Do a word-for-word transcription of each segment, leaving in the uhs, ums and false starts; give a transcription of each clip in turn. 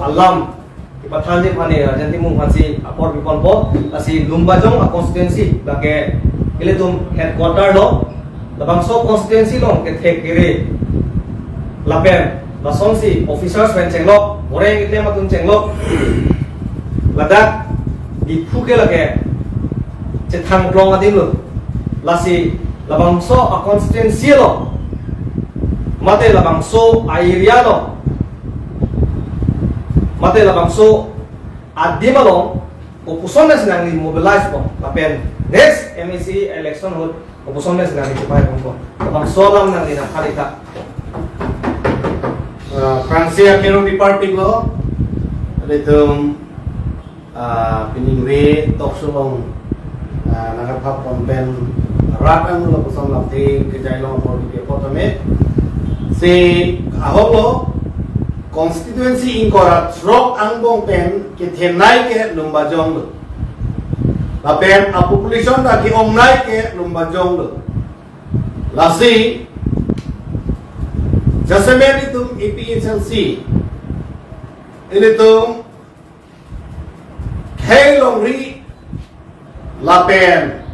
alam kepathanji aphan ne Rajen Timung aphansi apor piponpo. Lasi Lumbajong a constituency lake ilitum headquarter lo, labangso constituency along kethek kere lapen lasonsi officers pen chenglok, boreng iklem atum chenglok, ladak Diphu ke lake chethang klong adim lo. Lasi labangso a constituency along, mate labangso a area along, mate labangso adim along, kopuson pensi nangli mobilize po, lapen next M A C election ahut kopuson pensi nangli chepahai ponpo, labangso alam nangli nangkali ta. Ah, Francis Akero Department lo, ilitum ah, piningve talk show along, ah, nangkapha pon pen rat anglo kosong lamthe kejai along apor pipe apot tame. Si ahok lo, constituency ingkoi ra throk angbong pen kethenei ke Lumbajong lo. Lapen a population ta ke-ongnei ke Lumbajong lo. Lasi jasemet itum A P H L C, ilitum khei longri lapen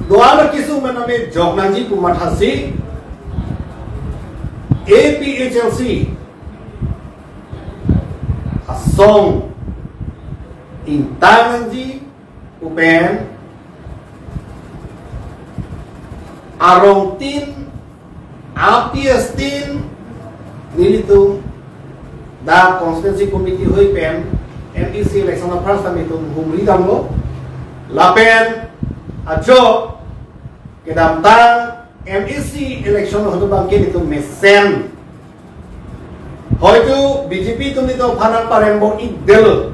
do-an akesung pen ame jok nangji pu mathasi A P H L C asong ingtang nangji pu pen arong tin, A P S tin, nelitum dak constituency committee hoi pen M A C election a first time itum humri damlo. Lapen ajo kedamtang M A C election ahut abang ke nelitum mesen, hoito B J P atum nelitum aphan parem bor-idetlo.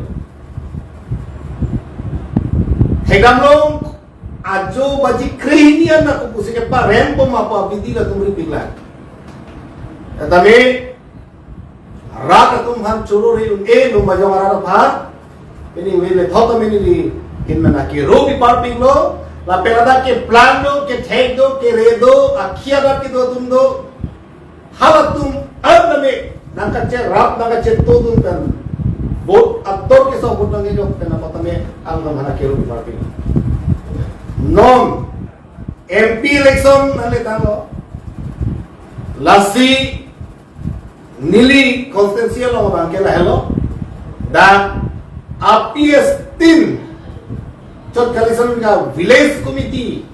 Thekdamlong, ajo baji krehini an ako pusi keparem po ma pu abidi latum ripiklang. Tame rat atum aphan choro ri un-e Lumbajong arat aphan. Pini wele thot tame neli hin mena kero piparpiklo, lapen ladak keplang do, kethek do, kere do, akhei adat kedo atum do. Halatum an tame nangkacherap, nangkacheto dun pen vote ator kesok vote nangkejok pen apot tame alangtum aphan kero piparpik. Non M P election nangletanglo. Lasi neli constituency along abang ke lahelo. Dak A P S tin chot kalisan ka village committee,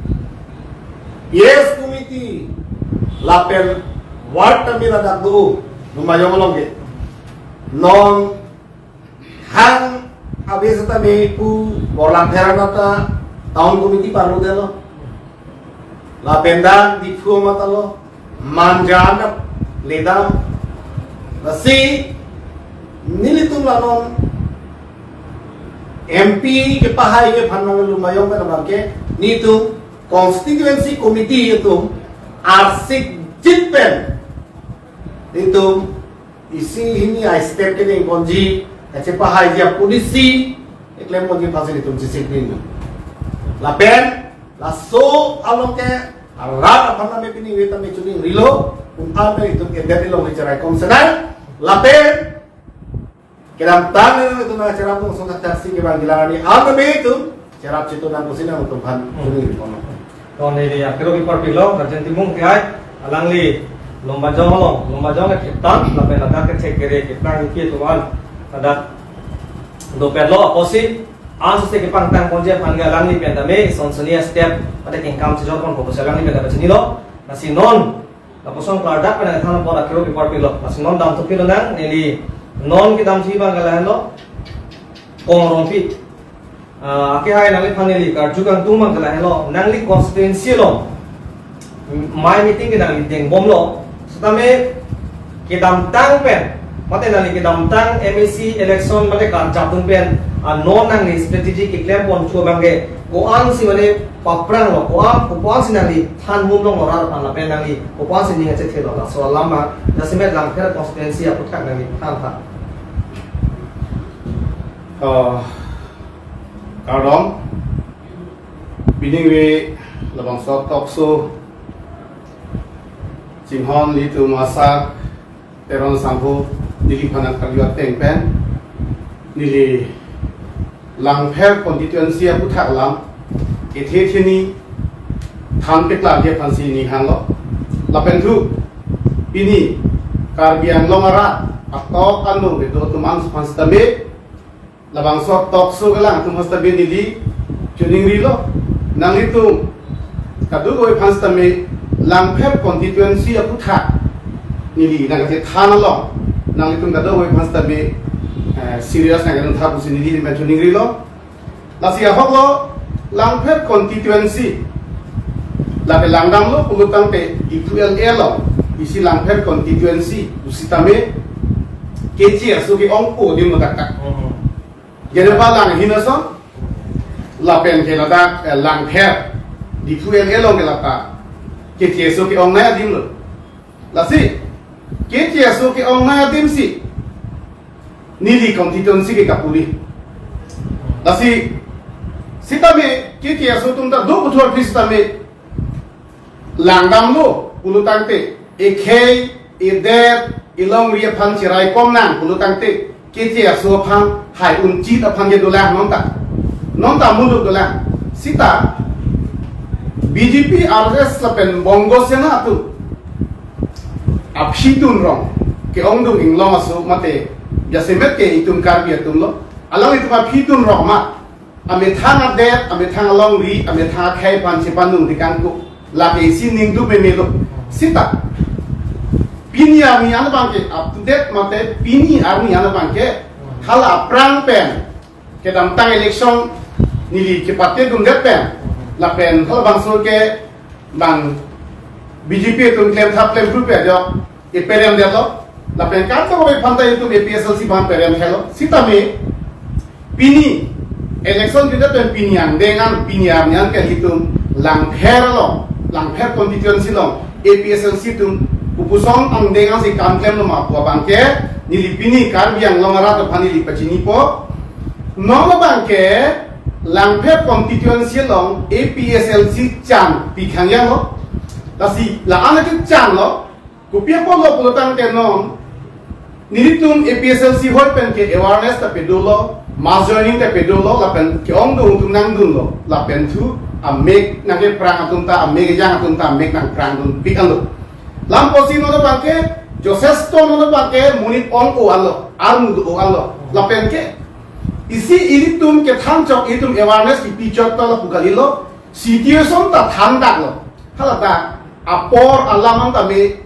P S committee, lapen ward tame ladak do, Lumbajong along ke. Non hang abis tame pu Borlangpher anat ta town committee parlu detlo. Lapen dak Diphu amat lo, Manja anat ledam. Lasi nelitum la non M P kepahai ke aphan nang Lumbajong pen abang ke, nelitum constituency committee atum arsik jit pen nelitum isi hini a step keningponji, kachepahaiji a policy keklem ponji aphansi nelitum chesik rin. Lapen laso along ke rat aphan tame pini weta me chuning rilo, un an nelitum edet ilong ni cherai kom senang. Lapen kedamtang nelitum nangcherap tung song taksi kevang gilarni an tame itum cherap chitu nang pusi nangtum aphan chuning ripon. Ton neli akero piparpiklo, Rajen Timung K I, alangli Lumbajong along, Lumbajong ke theptan, lapen ladak kethek kere keplang ipi atum an ladak dopetlo, apotsi ansose kepangtang ponji aphan ke alangli pen tame sonsoni a step pada kengkam chejor ponpo pusi alangli pen tame chinilo. Lasi non lapuson klardak pen nangthan apot akero piparpiklo. Lasi non damthupi lonang, neli non kedamthupi abang ke lahenlo, Kong Rongpi. Ah, akehai nangliphan neli karju kangtung abang ke lahenlo, nangli constituency along mei meeting ke nangli dengbomlo. Setame kedamtang pen, mate nangli kedamtang M A C election mate karjap dun pen, ah, non nangli strategy keklem ponthu abang ke ko-ansi mane papranglo, ko-an, ko-ansi nangli than humlonglo rat aphan lapen nangli ko-ansi ning kachethelo, laso alam ma jasemet Langpher constituency aphuthak nangli than tha. Oh, kardom. Pini we labangso talk show chinghon nelitum asak Teron Sangho Neli phan nangkarju ateng pen, neli Langpher constituency aputhak alam kethe theni than peklarji aphansi ning hanglo. Lapen thu pini Karbi Anglong arat atok ano kedo atum an aphan sitame, labangso talk show kelang atum aphan sitame neli choningrilo. Nanglitum kadokave aphan sitame Langpher constituency aputhak neli nangkachethan along nanglitum kadokave aphan sitame, eh, serious nangkachethan pusi neli pen choningrilo. Lasi ahoklo, Langpher constituency, lapen langdamlo pulo tangte Diphu L A along isi Langpher constituency pusitame keche aso ke-ongpo adim lo taktak. Jane ba lang hinason lapen ke ladak, eh, Langpher Diphu L A along ke ladak keche aso ke-ongnei adim lo. Lasi keche aso ke-ongnei adim si neli constituency ke kapuri. Lasi sitame keche aso atum ta do puthot pi sitame langdamlo pulo tangte ekhei, edet, elongri aphan cheraikom nang pulo tangte keche aso aphan hai unchit aphan ke dolang non ta. Non ta muluk dolang. Sita B J P, R S S lapen Bongo Sena atum aphi dun rong ke-ongdung inglong aso mate jasemet ke itum Karbi atum lo. Alanglitum aphi dun rong ma, amethang adet, amethang alongri, amethang akhei aphan chepanung dikangku. Lake isi ningduk memelo. Sita pini arni an abang ke up to date mate pini arni an abang ke hala aphrang pen kedamtang election neli kepate dundet pen lapen halabangso ke bang B J P atum klemthap klemphru pen ajok eperem detlo. Lapen kantong aphanta itum A P S L C aphan perem thelo. Sitame pini election kita pen pini angdeng an, pini arni an ke itum Langpher along, Langpher constituency along A P S L C atum kopuson angdeng ansi kam klemlo ma pu abang ke neli pini Karbi Anglong arat aphan neli pachinipo. Non abang ke Langpher constituency along A P S L C chang pi khangyang lo. Lasi la-an ke chang lo. Kopi apotlo pulo tangte non nelitum A P S L C hoi pen ke awareness ta pedolo, mass joining ta pedolo, lapen ke-ongdung atum nangdunlo, lapen thu amek nangkeprang atum ta, amek kejang atum ta amek nangprangdun pik anlo. Lam apotsi non abang ke Joseph Stone non abang ke monit ong-o anlo, armu do-o anlo. Lapen ke isi ilitum kethan chok, itum awareness kipi chok ta lapu kalilo, situation ta than daklo. Haladak apor alam an tame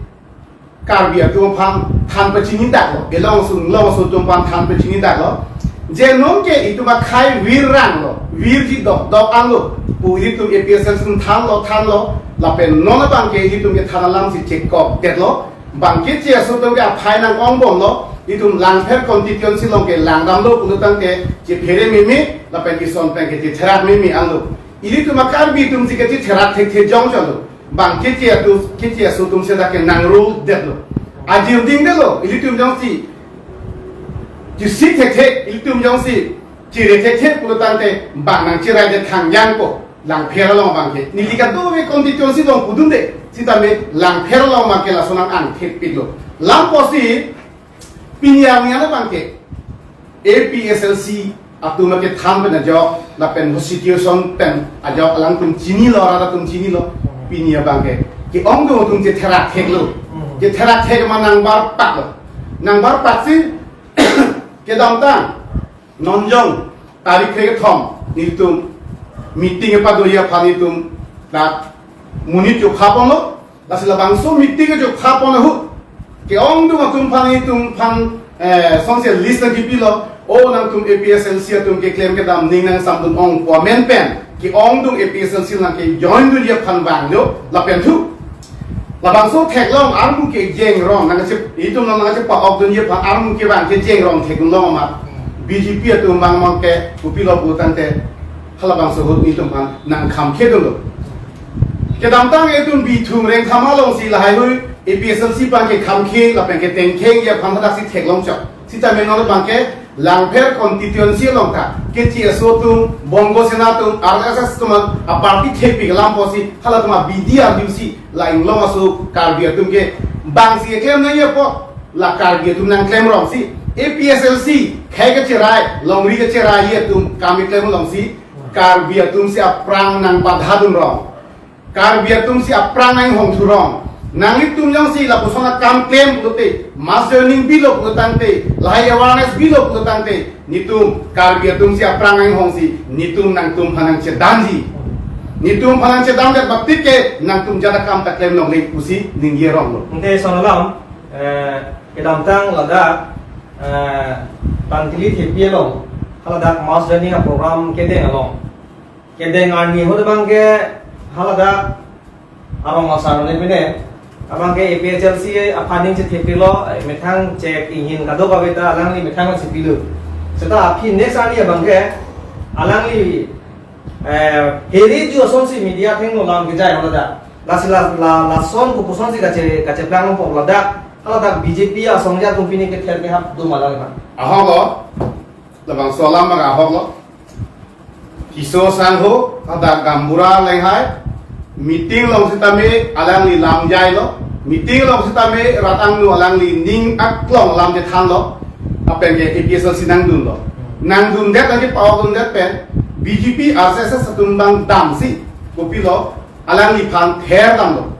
Karbi atum aphan than pachini daklo, elong sung long sung atum aphan than pachini daklo. Je non ke itum akhei vir ranglo, virji dokdok anlo pu itum A P S L C atum thanlo, thanlo, lapen non abang ke itum kethan alam si chekok detlo. Bang keche aso atum ke aphai nang-ongbomlo, itum Langpher constituency along ke langdamlo pulo tangte chephere meme, lapen ison pen ke chetherak meme anlo. Ilitum a-Karbi atum si ke chetherak thekthe jongchotlo. Bang keche atum, keche aso atum seta ke nang rule detlo. Ajir ding detlo, ilitum jongsi chesik thekthe, ilitum jongsi chere thekthe pulo tangte bang nangcheraidet khangyang ko, Langpher along abang ke. Neli kadokave constituency along pudunde, sitame Langpher along abang ke lason nang-angthek piklo. Lam apotsi pini arni an abang ke A P S L C atum kethan pen ajok, lapen ho situation pen ajok alangtum chinilo, arat atum chinilo, pini abang ke ke-ongdung atum chetherak theklo. Chetherak thek ma nangbarpaklo. Nangbarpaksi kedamtang non jong tarik kre kethom nelitum meeting kepadoji aphan nelitum dak monit chokha ponlo. Lasi labangso meeting chokha pon ahut ke-ongdung atum aphan, itum aphan, eh, songse list nangkipilo. O nangtum A P S L C atum keklem kedam ning nangsamdun ong pu amen pen ke-ongdung A P S L C nangke-join dunji aphan vanglo. Lapen thu labangso theklong armu kejeng rong nangkache, itum nang nangkachepa-ok dunji aphan armu kevang kejeng rong theklong amat B J P atum abang abang ke kopilo pu tangte halabangso ahut nelitum aphan nangkhamkhe dunlo. Kedamtang itum Bithung Rengthama alongsi lahaihui A P S L C abang ke khamkhe lapen ketengkhengji aphan hadaksi theklong chok. Sitame non abang ke Langpher constituency along ta keche aso atum, Bongo Sena atum, R S S atum a-party thekpik lam apotsi halatum abidi arjusi la inglong aso Karbi atum ke bangsi keklem nangji apot La Karbi atum nangklem rong si, A P H L C khei kacherai, longri kacherai atum kam keklem rong si, Karbi atum si aphrang nangpadadun rong. Karbi atum si aphrang nanghongthu rong. Nanglitum jongsi lapuson akam klem pulote, mass joining bilo pulotangte, lahai awareness bilo pulotangte, netum Karbi atum si aphrang nanghong si, netum nangtumphan nangchedamji. Netumphan nangchedamdet baptik ke, nangtum jat akam ta klem longle pusi ningje rong lo. Ante lason alam, eh, kedamtang ladak, eh, Tangtili thepi along, haladak mass joining aprogram kedeng along. Kedeng arni ahut abang ke haladak arong asar ne pine. Abang ke A P H L C aphan ning chethepilo, eh, methang chek inghin kadokave ta alangli methang chepilo. Seta aphi next arni abang ke alangli, eh, heri ju asonsi media athengno lam kejai haladak. Lasi la, la, lason kopuson si kache, kacheplang pok ladak. Haladak B J P asong ja atum pine kether kehap do ma lang ma? Ahok lo. Labangso alam abang ahok lo. Kiso sangho, hadak gaonbura lenghai, meeting along sitame alangli lam jailo, meeting along sitame rat angno alangli ning aklong lam chethanlo, lapen ke A P H L C nangdunlo. Nangdundet lagi paok dundet pen, B J P, R S S atum abang damsi, kopilo, alangliphan ther damlo.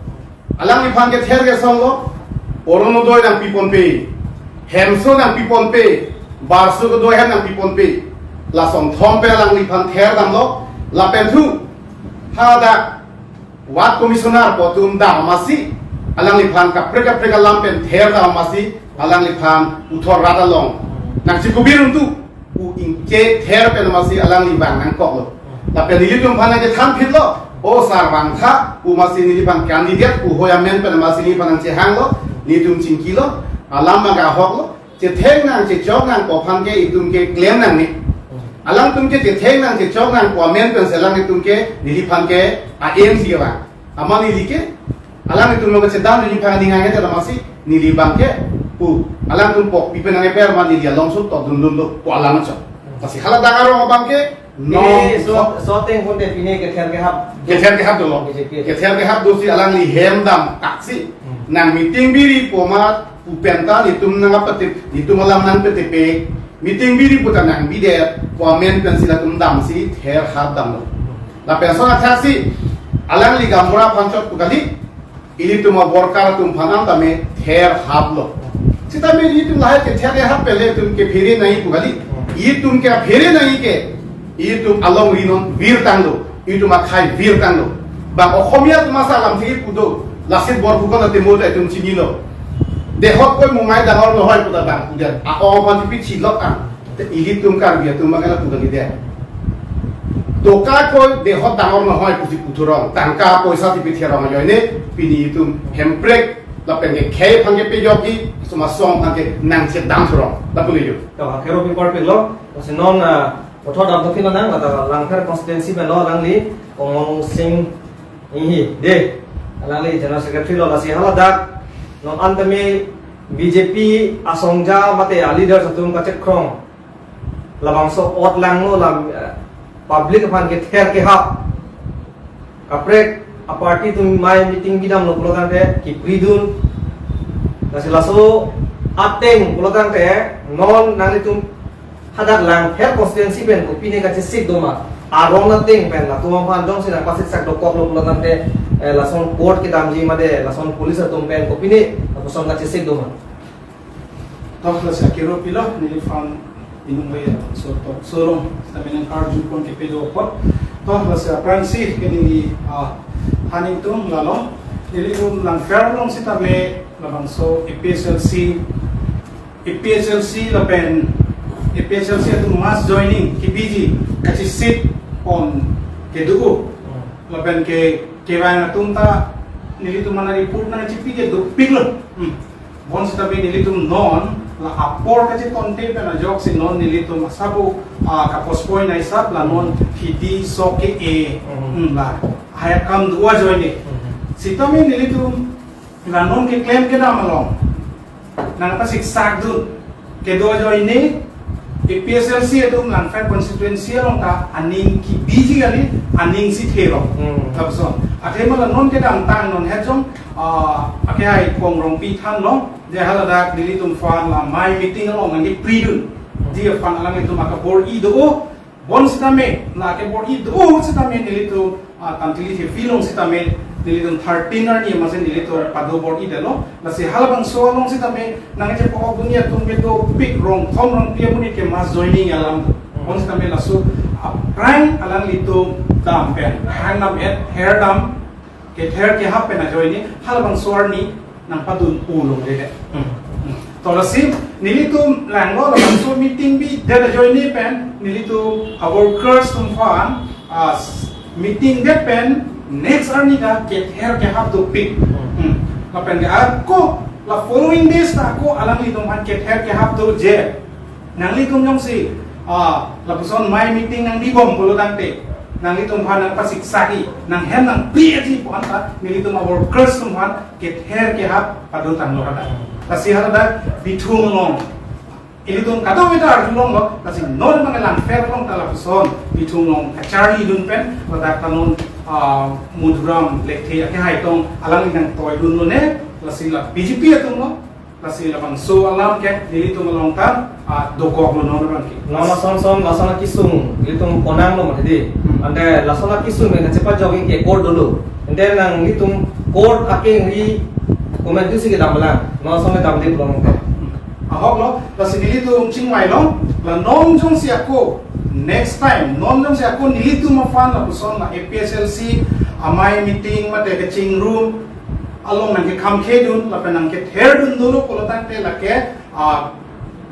Alangliphan kether kesonglo, Orunodoi nangpiponpe, hemso nangpiponpe, barso kedua hem nangpiponpe. Lason thompe alangliphan ther damlo, lapen thu, hadak ward commissioner pu atum dam amatsi, alangliphan kaprek kaprek alam pen ther dam amatsi, alangliphan uthor rat along nangchikubir untu, pu ingche ther pen amatsi alangli abang nangkoklo. Lapen nelitumphan nangchethan phitlo, o sar vangtha, pu amatsi neliphan candidate pu hoi amen pen amatsi neliphan nangchehanglo, netum chingkilo, alam abang ahoklo, chetheng nang chechok nang pu aphan ke itum ke klem nangne. Alangtum ke chetheng nang chechok nang pu amen pensi alangtum ke neliphan ke A M C abang. Amat neli ke, alanglitum along kachedam neliphan ning angke amatsi, neli abang ke, pu, alangtum pok pipe nang eper amat neli along sut tok dundunlo, pu alam chok. Lasi haladak arong abang ke, non, eh, so, so ateng pon te pine kether kehap do. Kether kehap dolo. B J P. Kether kehap dosi alangli hem dam kaksi. Hmm. Nang meeting biri pu amat, pu penta netum nangpatip, netum alam nangpatip pe. Meeting biri pu ta nangbidet, pu amen pensi latum damsi, ther hap damlo. Lapen lason athaksi, alangli gaonbura aphan chot pu kali, ilitum aworkar atum aphan tame ther haplo. Sitame ilitum lahai kether hap pele itum kephere nangji pu kali. Itum kephere nangji ke, itum alongri non virtanglo, itum akhai virtanglo. Bang Ohomia atum asa alam thengpi pu do, Lasitborphukan atimo ta itum chinilo. Dehot koi mumai dangor nohoi pu ta bang pudet. A-ong aphan tipi chilok ang. Te ilitum Karbi atum abang ke lapu kalidet. Toka koi dehot dangor nohoi pusi puthu rong. Tangka poisa tipi ther rong ajoine pini itum Hemprek lapen ke khei aphan kepejokji, suma song aphan ke nangchedam thu rong. Lapu le yo. To, ha, kero pi korpik lo. Lasi non, ah, othor dam tokhin nang, lata Langpher constituency pen lo alangli, Ongmong Sing Inghi, de. Alangli General Secretary lo, lasi haladak, non an tame B J P asong ja mate a leaders atum kachekrong. Labangso ot langno lam, eh, public aphan kether kehap. Kaprek a party atum mai meeting bidamlo pulotangte kipridun. Lasi laso ateng pulotangte non nanglitum hadak Langpher constituency pen kopine kachesik doma. Arong ateng pen latum aphan jongsi nangpasik sak dokoklo pulotangte, eh, lason court kedamji mate lason police atum pen kopine lapuson kachesik doma. Toh, lasi akero pilo, neliphan inung bai so to, so rong, sitame nangkarju pon kepedo apot. Toh, lasi aphrangsi ke neli, ah, than ingtung lalo, nelitum Langpher along sitame labangso A P H L C, A P H L C lapen A P H L C atum mass joining kebiji kachesik pon kedo. Lapen ke kevang atum ta nelitum mana report nangchipi ke dopiklo. Hmm. Bonsita nelitum non la apor kachetonte pen ajoksi non nelitum asabu, ah, kapospoi naisap la non hidi sok ke-e. Mhm. Hmm, la hai akam do ajoine. Mhm. Sitame nelitum la non keklem kedam along nangpasik sakdun kedo ajoine, A P H L C atum Langpher constituency along ta aning kebiji kali, aning si therong. Hmm. Lapuson. Athema la non kedamtang non het jong, ah, ake hai Kongrongpi thanlo, Je haladak nelitum aphan la amei meeting along nangkepridun. Di aphan alanglitum akabor-i do. Bonsitame, la kebor-i do sitame nelitum, ah, tangtili si film sitame nelitum thirteen arni amatsi nelitum pado bor-idetlo. Lasi halabangso along sitame nangchepo dunia atum ke dopik, rong thom rong phli amonit ke mass joining alam do. Hmm. Bonsitame laso aphrang alanglitum dam pen, hang dam-et, her dam, kether kehap pen ajoine, halabangso arni nangpadun pulongledet. Hmm. To lasi nelitum langlo, labangso meeting bidet ajoine pen nelitum a-workers atum aphan, ah, s-, meeting det pen next arni ta kether kehap dopik. Hmm. Hmm. Lapen ke ako la following days ta ako alanglitum aphan kether kehap doje. Nanglitum jongsi, ah, lapuson amei meeting nangbibom pulo tangte, nanglitum aphan nangpasiksaji, nanghem nangpiji pu anta nelitum a-workers atum aphan kether kehap padotanglo hadak. Lasi hadak Bithung along ilitum kadokave ta arjulonglo, lasi non abang Langpher along ta lapuson Bithung along kacharlidun pen, ladak ta non, ah, Madhuram Lekthe akehai tong alangli nangtoidunlone, lasi la B J P atumlo. Lasi labangso alam ke nelitum along ta, ah, dokoklo non abang ke. Non lason son, lason akesung ilitum konanglo mati di. Hmm. Ante lason akesung pen kachepajokji ke court dolo. Ante nanglitum court akeng ri komantusi kedam lang. Non lason kedam di pulang ke. Hmm. Ahoklo, lasi nelitum chingvailo, la non jongsi ako, next time, non jongsi ako nelitum aphan lapuson la A P H L C amei meeting mate kachingrum along nangkekhamkhedun, lapen nangketherdun dolo pulo tangte lake, ah,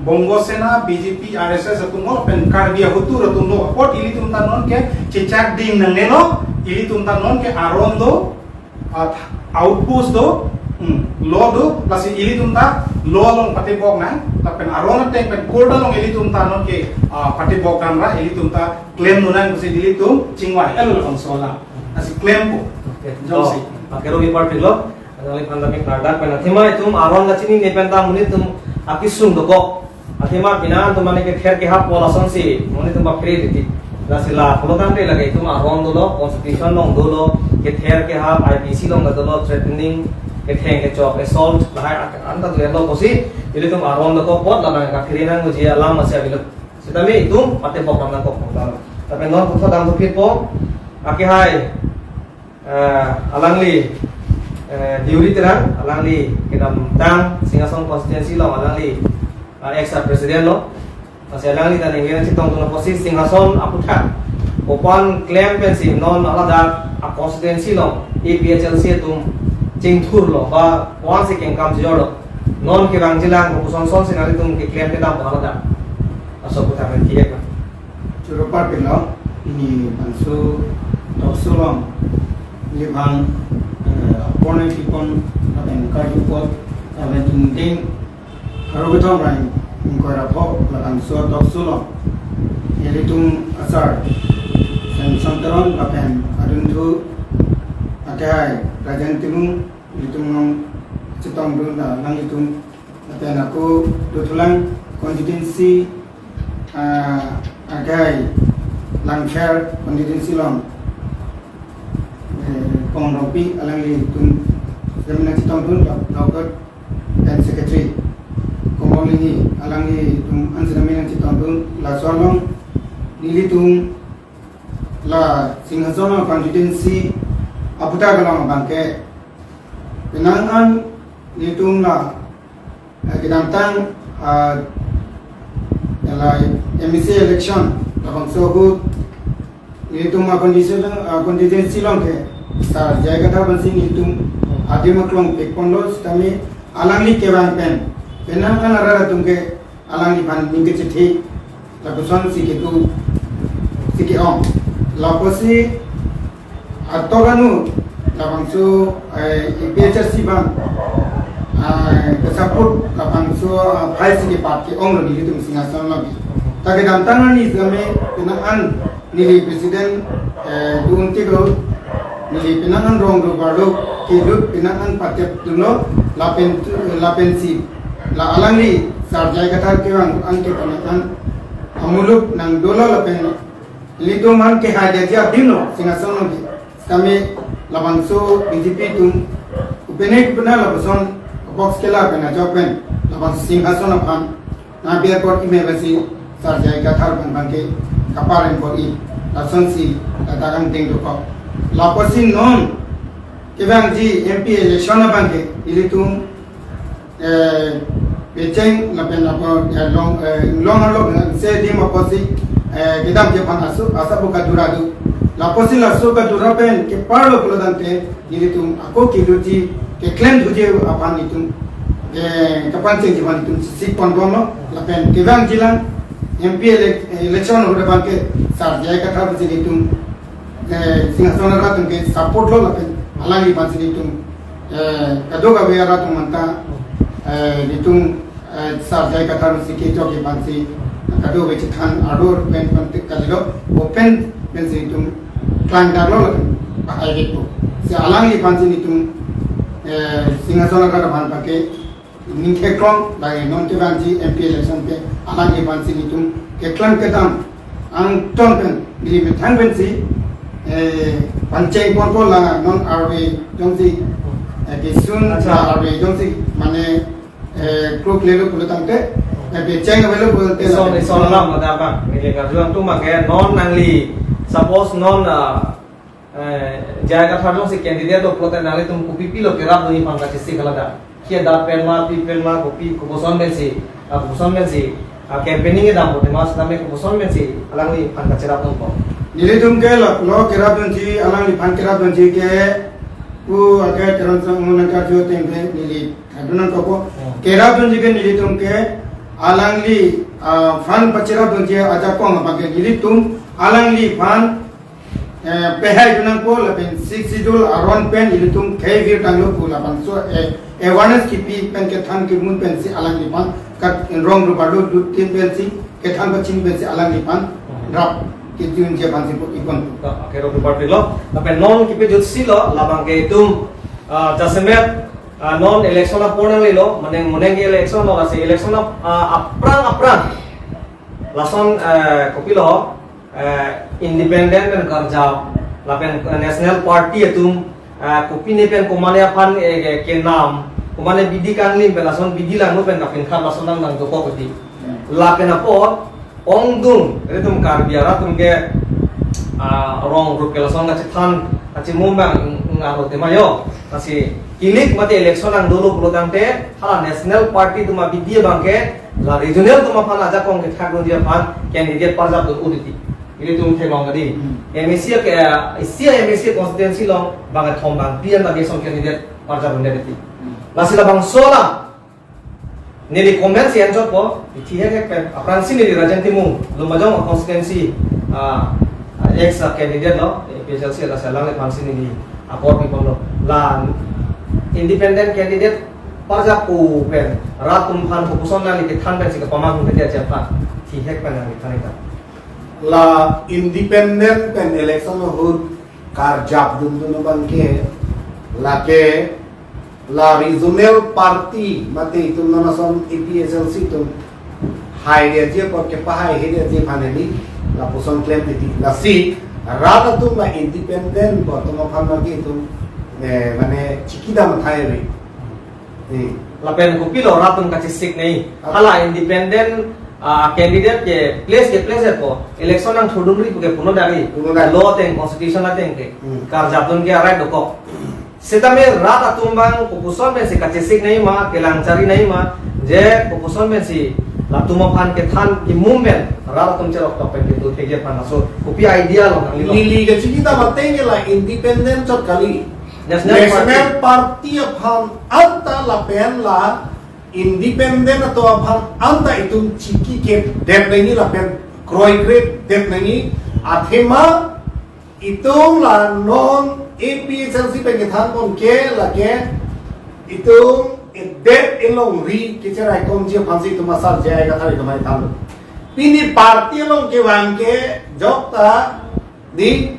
Bongo Sena, B J P, R S S atumlo, lapen Karbi ahutur atumlo. Apot ilitum ta non ke chechak ding nangnelo, ilitum ta non ke aron do, ah, outpost do, hmm, law do, lasi ilitum ta law along patibok nang, lapen aron ateng pen court along ilitum ta non ke, ah, patibok nang ra, ilitum ta klemdun nang pusi ilitum chingvai-etlo labangso alam. Lasi klempo. Oke. Jongsi. Oh, oke, Robi parpiklo. Nangliphan ta mi klardak pen athema itum aron kachinine pen ta monit atum akesung dokok. Athema pini atum mane kether kehap pu lasonsi monit atum bapre titi. Lasi la pulo tangte lake itum aron dolo, constitution along dolo, kether kehap, I P C along dolo, threatening, ketheng kechok, assault, lahai anta dolo pusi, ilitum aron dokok apot labang kakiri nangji alam masi avelo. Sitame itum patibok nangkok. Tapi non puthot dam thupitpo, akehai, eh, alangli, eh, Deuri Terang, alangli kedamtang Singhason constituency along alangli, eh, ex president lo. Lasi alangli ta ningve nangchetongdun apotsi Singhason aputhak kopi-an klem pensi non haladak a-constituency along A P H L C atum chingthurlo ba kopi-ansi kengkam chejorlo. Non kevangjilang kopuson sonsi nanglitum keklem kedam haladak. Laso aputhak pen kihek na. Choro parpiklo, pini bangso talk show along neliphan, eh, apor nangkipon lapen karju apot lapen chingding pharo kethom ra ingkoi ra pho labangso talk show along ilitum asar Samson Teron lapen adunthu akehai Rajen Timung, ilitum nangchetongdun, ah, nanglitum lapen ako dothulang constituency, ah, akehai Langpher constituency along, eh, Kong Rongpi alanglitum nangchetongdun, Lok-, Lokot pen secretary Komong Linghi alanglitum ansi nangchetongdun, laso along nelitum la Singhason constituency aputhak along abangke penang an nelitum la, eh, kedamtang, ah, la M A C election labangso ahut nelitum a-constituency, ah, constituency along ke Sar J I Kathar aphansi nelitum adim aklong pekponlo, sitame alangli kevang pen penang an arat atum ke alangliphan ning kechethe lapusonsi kedo, si ke-ong. Lapusi atok anu labangso, eh, A P H L C abang, ah, ke-support labangso, ah, phai si kepat ke-onglo nelitum Singhason lagi. Ta kedamtang arni sitame penang an neli president, eh, dun tiklo, neli penang an rong do barlo, kelut penang an patepdunlo, lapen, lapensi la alangli Sar J I Kathar kevang an ke penang an amuluk nangdolo lapen ilitum an kehai dia dia adim lo Singhason lagi. Kami labangso B J P atum upene kepena lapuson Box kela pen ajok pen labang Singhason aphan nang biar kot email si Sir J I Kathar aphan abangke kapareng kot i, lasonsi ladak angdeng dokok. Lapusi non kevangji M P election abangke ilitum eh, pecheng lapen apo, eh, long, eh, long arlo, eh, se dim apotsi, eh, kedam kephan asu, asa buka dura do. Lapusi laso kadura pen keparlo pulo tangte, nelitum ako kiluji, keklem thuji aphan itum, eh, kapanchengji aphan itum sik pon bomlo, lapen kevangjilang M P elec-, election ahut abangke Sir J I Kathar pusi itum eh, Singhason arat atum ke support lo lapen alangli aphansi itum, eh, kadokave arat atum anta, eh, itum, eh, Sir J I Kathar si kejok aphansi kadokave chethan ador pen pen tik kalilo open pensi itum klangdaklo lapen pahai vepo. Si alangli aphansi itum, eh, Singhason arat aphan abangke ning theklong, bai non kevangji M P election ke alangli aphansi itum keklem kedam angton pen neli methang pensi, eh, pancheng ponpo la non arve jongsi, eh, kesun Acha. La arve jongsi mane, eh, kruk lelo pulo tangte, eh, pecheng avelo pulo tangte Ison, la ison alam ada bang. Neli karju angtum abangke non nangli suppose non, ah, eh, J I Kathar jongsi candidate do pulote nanglitum kopi pilo kerapdunji aphan kachesik halada. Kiedat pen ma, pi pen ma, kopi kopuson pensi, ah, kopuson pensi, ah, campaigning kedam pulote ma setame kopuson pensi alangliphan kacherapdunpo. Nelitum ke lo, lo kerapdunji, alangliphan kerapdunji ke, pu ake Teron Sangmu nangkarju ateng ke neli kadun nangkokpo. Hmm. Kerapdunji ke nelitum ke alangli, ah, aphan pacherapdunji ajakong abangke nelitum alangliphan eh, pehai dunangpo lapen Sixth Schedule aron pen ilitum khei virtanglo pu labangso, eh, awareness kipi pen kethan kimun pensi alangliphan kat rong ruparlo dutin pensi kethan pachini pensi alangliphan rap kejunji aphansi pu ikon. Ka, akhero ruparlo. Lapen non kipejutsi lo labangke itum, ah, jasemet, ah, non election apor nanglelo, mane moneng ke election lo, lasi election ap-, ah, aphrang aphrang. Lason, eh, kopilo, eh, independent pen karjap, lapen, eh, national party atum, eh, kopine pen komane aphan, eh, ke-, kenam, komane bidi kanglim pen lason bidi langno pen kapinkhat lason nang nang dokok ati. Lapen apot, ongdung, ilitum Karbi arat atum ke, ah, rong rup ke lason kachethan, kachimum abang, ng-, ng-, aro tema yo. Lasi, kilik mate election nangdolo pulo tangte, hala national party atum abidi abangke, la regional atum aphan ajakong kethakdunji aphan candidate parjapdun un titi. Ilitum theklong kadi. Hmm. M A C ke, isi M A C constituency along bang kethom bang phli an tadi ason candidate parjapdunde titi. Hmm. Lasi labangso alam neli comment si enchotpo, ithi hek hek pen, aphrangsi neli Rajen Timung, Lumbajong constituency, ah, ex candidate lo, A P H L C lasi alangliphansi neli apor piponlo. La independent candidate parjappo pen, rat atum aphan kopuson nangli kethan pensi kapamang hung kedia jephan, ithi hek pen nangli than ikta. La independent pen election ahut karjapdun dun abangke, lake la regional party mate itum non ason A P H L C atum hai dia je apot kepahai hai dia je aphan hedi lapuson klem titi. Lasi rat atum la independent pu atum aphan lagi itum, eh, mane chikidam thai ave. Hmm. Lapen kopilo rat atum kachesik nei. Ah. Hala independent, ah, candidate ke place ke place ko election nangthodunri pu ke puno dari. Puno dari. Law ateng, constitution ateng ke. Hmm. Karjapdun ke a-right dokok. Setame rat atum abang kopuson pensi kachesik nei ma, kelang chari nei ma, je kopuson pensi latum aphan kethan kimum pen rat atum cheroktok pen kedo thekji aphan laso kopi idea lo nanglilo. Neli kachikidam ateng ke la independent chot kali. National National Party. Party aphan anta lapen la independent atum aphan anta itum chikikedet nangji lapen kroikredet nangji, athema itum la non A P H L C pen kethanpon ke lake itum edet elongri kecheraikomji aphansi itum asar J I Kathar itum hai than. Pini party along kevang ke jokta di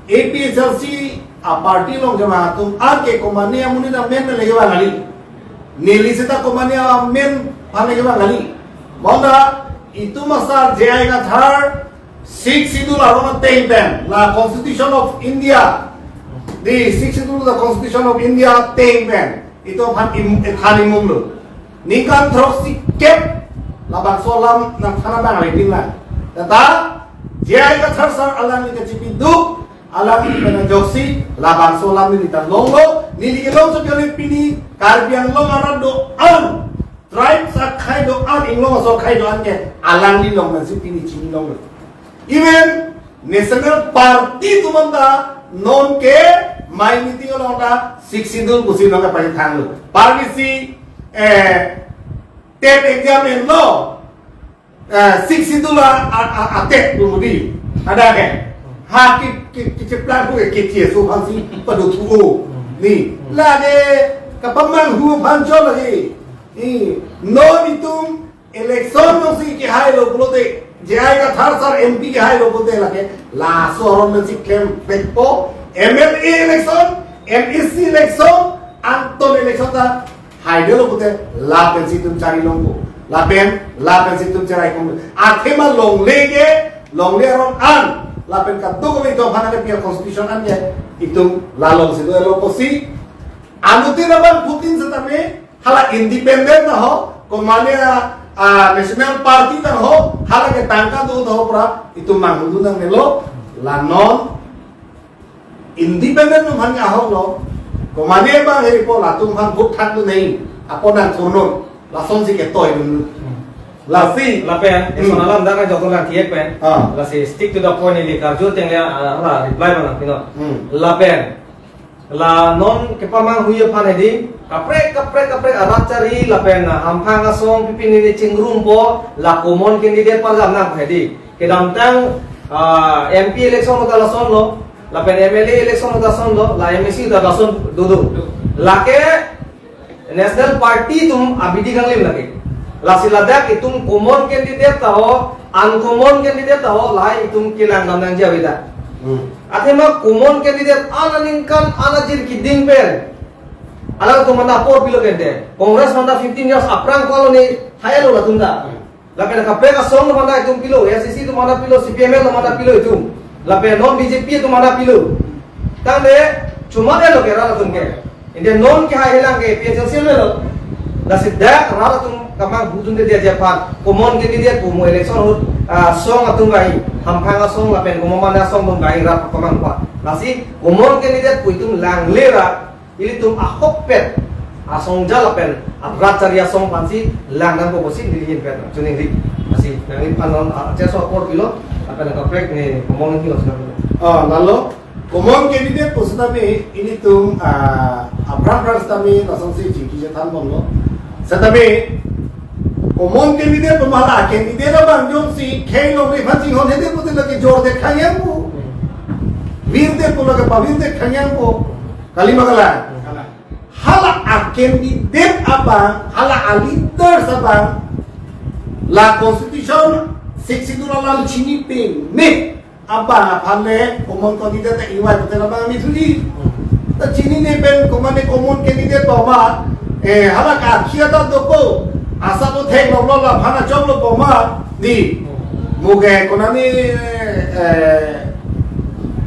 A P H L C a-party along kevang atum anke komane amonit amen le kevang kali. Neli seta komane amen aphan le kevang kali. Bonta itum asar J I Kathar Sixth Schedule aron ateng pen, la Constitution of India, the Sixth Schedule, the Constitution of India ateng pen Ito aphan im, ethan imum lo. Ningkan throksi kep labangso alam nangthan abang ave pinlang. Tata, J I Kathar sir alangli kachipiduk, alangli pen ajoksi, labangso alam neli ta longlo, neli kelong so jole pini, Karbi Anglong arat do-an, tribes akhei do-an, Inglong aso akhei do-an ke, alangli along pensi pini chini longlo. Even National Party atum anta nonke mai meeting along ta Sixth Schedule pusi nonke pari thanglo. Parisi, eh, TET exam enlo, eh, Sixth Schedule a, a, a, a TET pu mudi. Ada ke? Ha ki, ki, ki cheplang pu ke, ki chiesu aphansi padothu-o. Ni, lake kapamanghu aphan chot lake. Ni, non itum election nongsi kehai lo pulote, J I Kathar sir M P kehai lo pulote lake, laso aron nangsi klem vekpo, M L A election, M A C election, anton election ta haidelo pulote, lapensi itum chari longpo, lapen, lapensi itum cherai kong. Athema longle ke, longle aron an, lapen kadokave itum aphan ke pia constitution an ke, itum la longsi do-etlo pusi, anuttin abang Putin setame, hala independent ta ho, komane a, a, national party ta ho, hala ke tangka do ta ho pra, itum manghudu nangnelo, la non independent atum aphan ahok lo, komane abang heripo latum aphan vote thakdun nai, apot nangthurnon, lasonsi ketoi dun. Lasi, lapen, hmm, eson alam dak jotolang thiek pen. Ah. Lasi stick to the point neli karju ateng le, ah, hala reply abang nangpinon. Hmm. Lapen, la non kepamanghui aphan hedi, kaprek, kaprek, kaprek arat chari lapen, ah, hamphang asong pipi neli chingrumpo, la common candidate parjam nang hedi. Kedamtang, ah, M P election ta lasonlo, lapen M L A election ta lasonlo, la M A C ta lason dodo. Lake National Party atum abidi kanglim lake. Lasi ladak itum common candidate ta ho, uncommon candidate ta ho, lahai itum kelang dam nangji ave ta. Hmm. Athema common candidate an aningkan an ajir keding pen, alangtum aphan apor pilo kente. Congress aphan ta fifteen years aphrang koloni thai lo latum ta. Hmm. Lapen kaprek asong atum aphan ta itum pilo, A I C C atum aphan ta pilo, C P I M L atum aphan ta pilo itum. Lapen non B J P atum aphan ta pilo. Tangte chomane lo ke rat atum ke. Ante non ke hai helang ke P H L C lo. Lasi dak rat atum kemanghu dunde dia jepan. Common candidate pu mo election ahut, ah, asong atum bai. Hamphang asong lapen komoman asong atum bai rat kemanghu. Lasi common candidate pu itum langle ra ilitum ahokpet asong jal lapen arat chari asong aphansi lang nangpo pusi neli ahin pen choningri. Lasi nangliphan non, ah, cheso apor pilo, lapen kaprek ne common candidate lo sila pilo. Ah, lalo, common candidate pu setame ilitum, ah, aphrang phrang setame lasonsi chingki chethan bomlo. Setame common candidate pu ma la candidate abang jongsi khei longri aphan chinghon hedi pulote lake jor det khang yangpo. Vir det pu lake pavir det khang yangpo. Kali ma kalang? Kalang. Hala a-candidate abang, hala a-leaders abang, la constitution Sixth Schedule alam chini peme abang aphan le common candidate ta ingvai pute abang mithuji. Ta chinine pen komane common candidate poma, eh, hala ka akhia ta doko, asa to thek lo lo la phana chok lo poma, di. Muge konani, eh,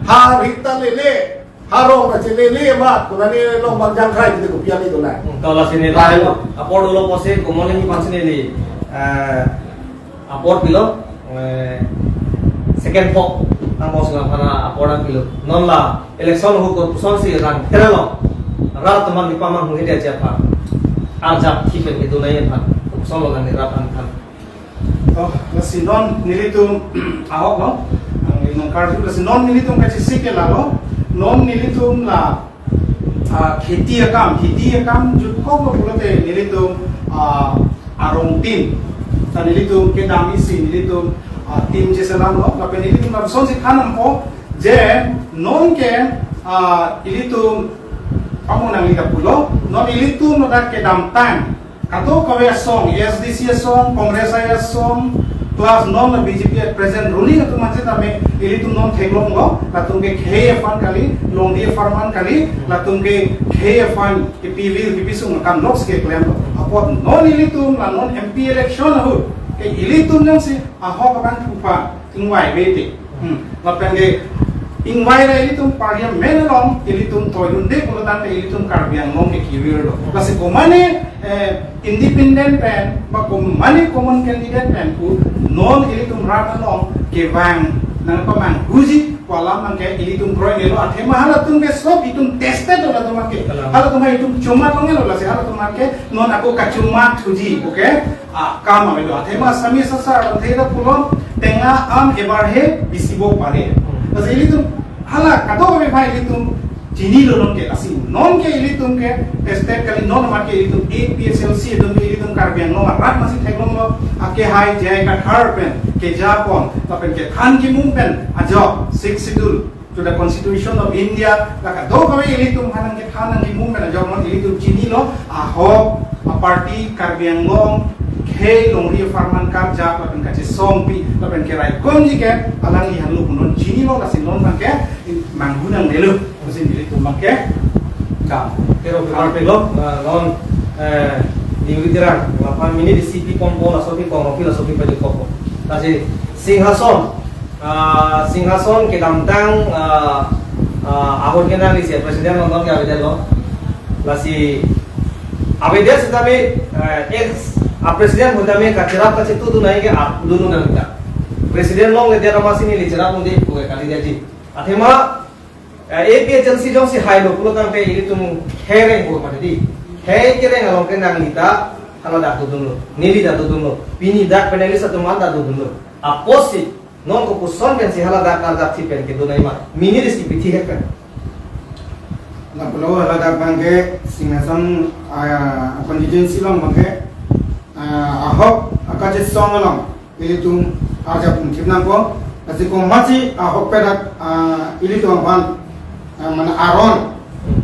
ha rita lele, harong na chelele ma, konani long bang jangkrai kita kopi ali to na. Hmm, kalau sini Lain lah, lo. Apor dolo pusi common candidate aphansi neli, eh, apor pilo, eh, second pok, ang bos nang hana apor nangpilo. Non la election ahut kosonsi rang terelo. Rat atum aphan kepamanghu hedi ajat aphan. Arjap thi pen kedun nai aphan. Koson lo nang rat aphan. Oh, lasi non nelitum ahok lo. Ang inong karju lasi non nelitum kachisik ke lalo. Non nelitum la, ah, kheti akam, kheti akam jutkok lo pulote nelitum, ah, arong tin. Ta nelitum kedam isi nelitum, ah, tin cheselam lo. Lapen nelitum lasonsi than nangpo je non ke, ah, ilitum kamu nangli kapulo. Non ilitum no dak kedamtang kadokave asong, A S D C asong, Congress asong, plus non la B J P at present ruling atum ansi tame ilitum non theklonglo, latum ke khei aphan kali, longdi apharman kali, latum ke khei aphan ke P V ke pisung kan loks ke klemlo. Apot non ilitum la non M P election ahut ke ilitum nangsi ahok abang pupa ingvai vete. Hmm. Lapen ke Ingvai ra ilitum parliament along ilitum toidunde pulo tangte ilitum Karbi Anglong ke kirir lo. Lasi komane eh, independent pen ba komane common candidate pen pu non ilitum rat along kevang nangpamanghuji pu alam abangke ilitum kroidetlo, athema halatum ke sob itum tested lo latum ke. Kalang. Halatum itum chomat longle lo, lasi halatum ke non ako kachomat thuji, okay? Ah, kam avelo. Athema sami sasar abang theda pulo, tenga am ebar he bisibo pare. Hmm. Lasi ilitum hala kadokave aphai ilitum chinilo non ke, lasi non ke ilitum ke tested kali, non amat ke ilitum A P H L C atum ke ilitum Karbi Anglong arat masi theklonglo, ake hai J I Kathar pen kejapon lapen kethan kimum pen ajok Sixth Schedule to the Constitution of India, la kadokave ilitum aphan nangkethan nangkimum pen ajok non ilitum chinilo, ahok aparty Karbi Anglong khei longri apharman karjap lapen kachesongpi lapen keraikomji ke alangli halo pu non chinilo, lasi non abangke manghu nangdetlo pusi ilitum abangke kam. Kero kepar pelo, eh, non, eh, Diuri Terang, lapan minit isi piponpo, laso pi kongpi, laso pi pajutpo. Lasi Singhason, ah, Singhason kedamtang, ah, ah, ahut ke nangli si president longdon ke avedetlo. Lasi avedet sitame, eh, ex, ah, president sitame kacherap kachetudun nangji ke, ah, dunu nangta. President longledet amatsi neli cherap unde pu ke kalidet ji. Athema eh, A P H L C jongsi hailo pulo tangte ilitum khei reng pu mati di. Khei kereng along ke nangli ta hala dak dodunlo, neli dak dodunlo. Pini dak pen neli satuman dak dodunlo. Apotsi non kopuson pensi hala dak arjapsi pen kedun aima, minit isi pithi hek pen. Lapulo hala dak abangke Singhason, ah, constituency along abangke, ah, ahok akachesong along ilitum arjap pumthip nangpo. Lasi komatsi ahok pedak, ah, ilitum aphan, ah, mane aron.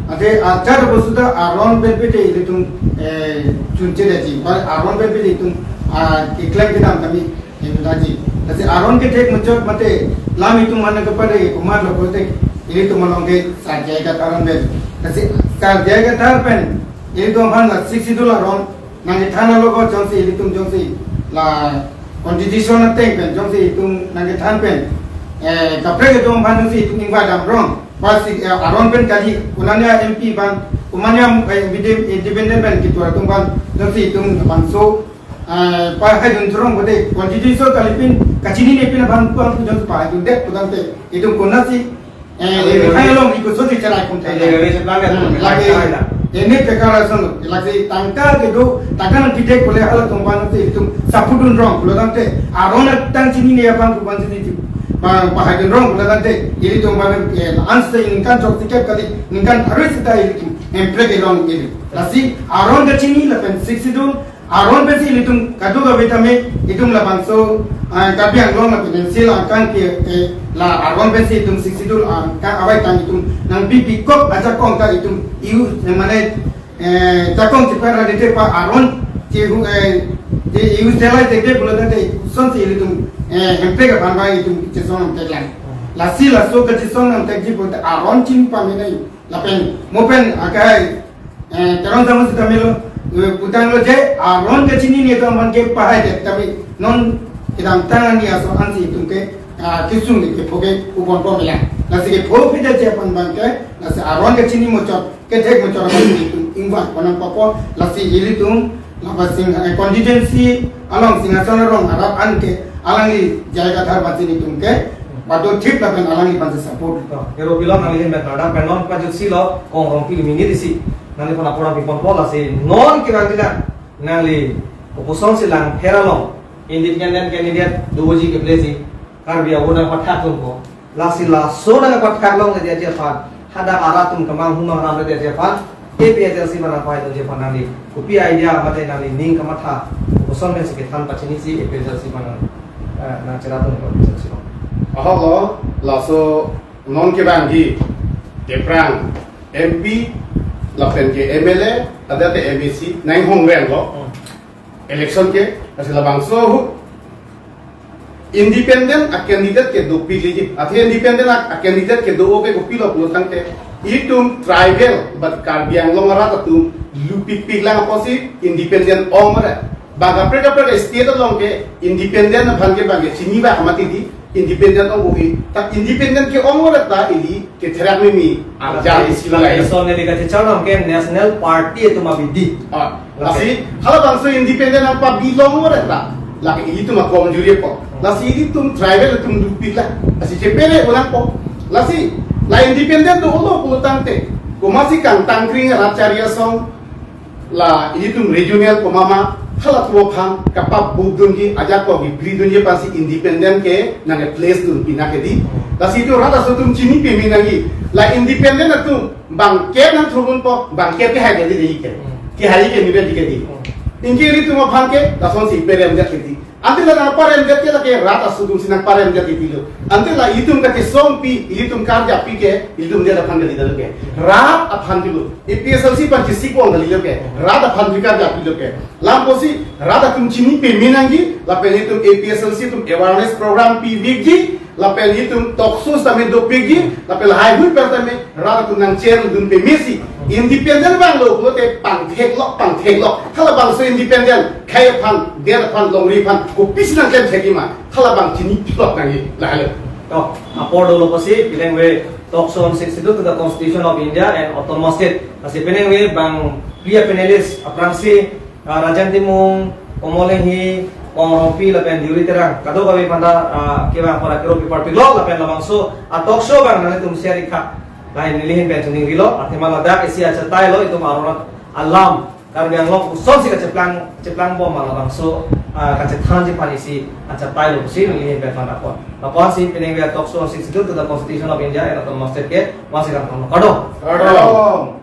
Ate ajar bosuda aron penpete ilitum, eh, chunche detji. Bale aron penpete itum, ah, keklem kedam kami, eh, daji. Lasi aron kethek muchot mate lam itum mana kepade komat lo kote ilitum along ke Sar J I Kathar pen. Lasi Sar J I Kathar pen ilitum aphan la Sixth Schedule aron nangkethan alo ko jongsi ilitum jongsi la constitution ateng pen jongsi itum nangkethan pen, eh, kaprek itum aphan jongsi itum ingva damrong. Pasi, eh, aron pen kali, konatne M P abang, konatne, eh, independent pen ketuar atum abang, jongsi itum bangso, eh, pahaidun throng bote constitution kalipin, kachinine pin abang abang jongsi pahaidundet pu tangte itum konatsi eh, eh, hai along iko so di cherai kum thai. Eh, eh, eh, eh, eh, lagi, eh, ini pekara son, lagi tangka kedo, tangka nangkithek kole halatum abang si itum sapudun rong, pulo tangte, aron atang chinine abang pu abang si itum, ba, pahaidun rong, pulo tangte, ilitum abang, eh, anse ningkan chok tiket kali, ningkan harus sita ilitum, hemprek along ili. Lasi, aron kachini lapen Sixth Schedule, aron pensi ilitum kadokave tame itum labangso, ah, Karbi Anglong lapen N C L angkang ke, eh, la aron pensi itum Sixth Schedule angkang avaitang itum nangpipikok ajakong ta itum iu, eh, mane, eh, jakong chipar radete pa aron chihu, eh, di iu selai teke pulo tangte sonsi ilitum, eh, hemprek aphan ba itum chesong nangteklang. Lasi laso kachesong nangtekji pulote aron chini pamenai lapen mo pen akai eh, Terang sama sita melo, eh, putanglo je, aron kachinine atum aphan kepahaidet, tapi non kedamtang ani aso ansi itum ke, ah, kesung ni kepho ke upon pom ya. Lasi kepho pida je aphan abangke, lasi aron kachini muchot, kethek muchot aphan itum ingvai ponang papo, lasi ilitum, laba Sing, eh, constituency along Singhason arong arat anke, alangli J I Kathar aphansi itum ke, bado thip lapen alangli aphansi support. To, kero pilon nangli hem bet nada pen non pajutsilo, kong rong pili minit isi. Nangli aphan apor nangpiponpo lasi non kirang jina nangli kopuson si Langpher along independent candidate doji keplesi Karbi awo nangpathak longpo. Lasi laso nangpathak longledetji aphan hadak arat atum kemang humang ramledetji aphan A P H L C aphan nangpahaidunji aphan nangli kopi idea mate nangli ning kamatha koson pensi kethan pachinisi A P H L C aphan nang, eh, nangcherap longpo A P H L C aphan. Ahok lo, laso non kevangji, kephrang M P, lapen ke M L A, adate M A C, nang hong reng lo. Hmm. Election ke, lasi labangso hu, independent a candidate ke dopik lagi. Athe independent a, a candidate kedo-o ke kopilo pulo tangte, itum tribal, but Karbi Anglong arat atum lupikpik lang apotsi independent ong mare. Bang kaprek kaprek state along ke independent aphan ke bang ke chini ba mati di, independent ong-e, ta independent ke-ong-e ta ili ketherak mimi arjan isi lang. Lason neli kachecharlong ke national party atum abidi. Ah, lasi halabangso independent nangpabilong-e ta, lake ilitum akomjuri ko. Lasi ilitum tribal atum dopik la, lasi chepere unang ko. Lasi la independent dolo pulo tangte, komatsi kangtangkring rat chari asong, la ilitum regional komama, halatum aphan kapabudunji, ajak ko gibridunji aphansi independent ke nangke-place dun pinang ke di. Lasi itum rat aso atum chini peme nangji. La independent atum bangkep nangthurbun po, bangkep ke hai ke di ke. Ke hai ke ni di ke di. Anke ilitum aphan ke lasonsi peremjat ke di. Ante la nangparemjat ke lake rat aso atumsi nangparemjat ke pilo. Ante la itum kachesongpi, itum karjappi ke, itum dia aphan ke di dalo ke. Rat aphan pilo. A P H L C aphan chesik ong kali lo ke. Rat aphan karjappi lo ke. Lam apotsi rat atum chini peme nangji, lapen itum A P H L C atum awareness program pipikji, lapen itum talk show tame dopikji, lapen lahai hui per tame rat atum nangcherdun pemesi. Independent abang lo pulote pangtheklok, pangtheklok. Halabangso independent, khei aphan, det aphan, longri aphan, kopisi nangklemthekji ma. Halabang chini pilot nangji, lahelo. To, apor dolo apotsi, pinengve talk show on sixty-two to the Constitution of India and Autonomous State. Lasi pinengve bang phli a-panelist, aphrangsi, ah, Rajen Timung, Komol Enghi, Kong Rongpi lapen Deuri Terang. Kadokave aphanta, ah, kevang apor akero pipar pilok lapen labangso a-talk show abang nanglitum share ik tha. Lahai neli ahin pen choningrilo, athema ladak isi achatai lo, itum aronat alam Karbi Anglong kosonsi kacheplang, cheplang bom ma labangso, ah, kachethanji aphan isi achatai lo pusi neli ahin pen mandapon. Lapusi pinengve talk show sixty-two to the Constitution of India and Autonomous State ke vangsi kangton lo. Kardom. Kardom.